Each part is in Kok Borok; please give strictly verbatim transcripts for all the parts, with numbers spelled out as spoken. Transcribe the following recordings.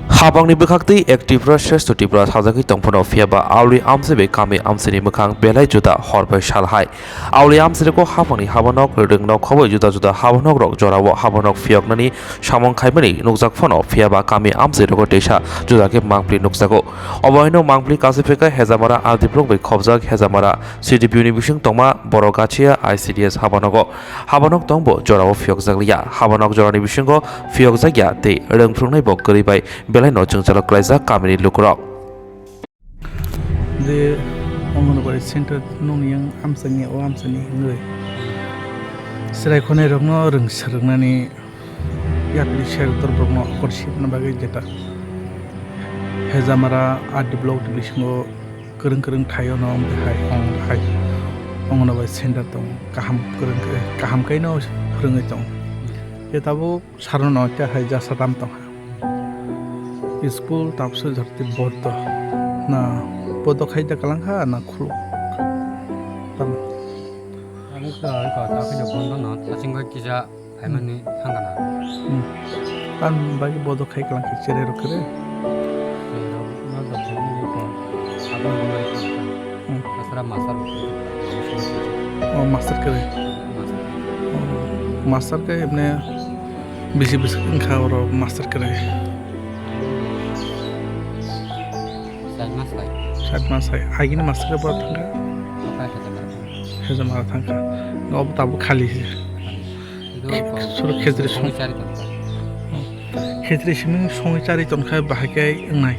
Habangni bwkhaktwi ek Tripura Shrestho Tripura sajagwi tongphano, phiyaba auli amchai bai kami amchaini mwkhang belai juda hor bai sal hai. Auli amchairokgo habangni habanok rwngnok khoboi juda juda habanokrok jorao habanok phiyoknani samung khaimani nukjak phano, phiyaba kami amchairogo teisa juda khe mangpli nukjago. Obo haino mangpli kachipheka Hejamara R D block bai khobjak Hejamara C D P O ni bising tongma Borok Gachia I C D S habanogo. Habanok tongbo jorao phiyokjakliya. Habanok jorani bisingo phiyokjakya tei rwngphrwngnai bo kwrwi bai belaino jwngjalo klaijak kamini lukurok. Je Anganwadi center nokni yang amchaini, o amchaini hwnwi chwrai khonai rokno rwngsa rwngnani yapri ser tor borokno akorshitna bagwi jeta Hejamara R D block ni bisingo kwrwng kwrwng thaio no, omo hai, omo hai Anganwadi center tongo, kaham kwrwng, kaham khe no phwrwngwi tongo. Je tabuk Sarono khe hai jasa tam tongkha. School tabukhe jati bodo. Na bodo khai da kalang kha na khuluk. Tam. Ang kha, ang kha, ta khe bondo no, tasing khe kisa phaimani thangkha na. Hmm. Tam bai bodo khai kalang kha chere rok khe. Chere rok no da bondo ko. Abang bondo ko. Hmm. Asra master. Oh, master kwrwi. Master. Oh, master khe emne bisi bisi wngkha oro master kwrwi. Side mas lai. Side mas lai. Agini master khe boro thangkha? Okai Hejamara thangkha. Hejamara thangkha. Obo tabuk khali se. Khali. Suru khejri song. Songwi chari tongkha. Khejri simi songwi chari tongkha bahai khe wngnai.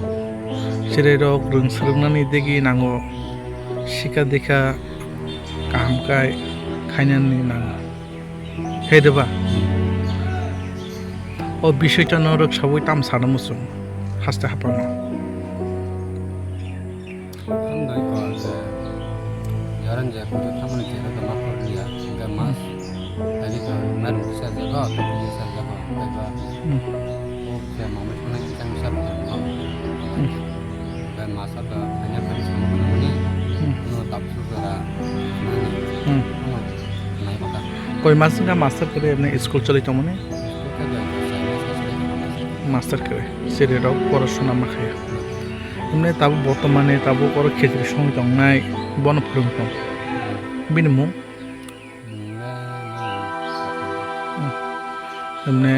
Chwrairok rwng swrwngnani degi nango. Sika dikha kaham kai khainani nango. He deba? O bisoi tano rwksawi tam sana muchung haste hapangno. Ang doi ko je, yaran je kutu thamani je ko ma korliya, hingke mas, tadi ko marum kisa je ko, kisa je ko, tadi ko. Hmm. O je mama sana ikan bisa ko. Hmm. Bai masa ba hanya kan sama kena ni. Hmm. No tap su kara. Hmm. Nai kota. Koi mas wngkha master kwrwi, emne school choli tongmani? School ka jai, jai, jai, jai, jai, jai. Master kwrwi, chwrairok porosona ma khaiya. Emne tabuk bortomane tabuk oro khejri songwi tongnai, bono phwrwng tong. Bini mung? Hmm. Emne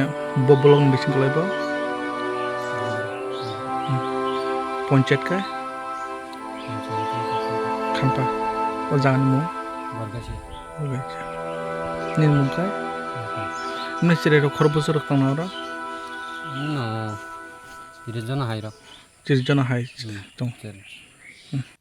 bo bolong bising kolai bo? Hmm. Ponchayat kai? Khampa. O jagani mung? Borgasia. Borgasia. Nini mung kai? Emne chwrairok khorokbwsarok tongna oro? No, tiris jona hai rok. Tiris jona hai tong. Hmm.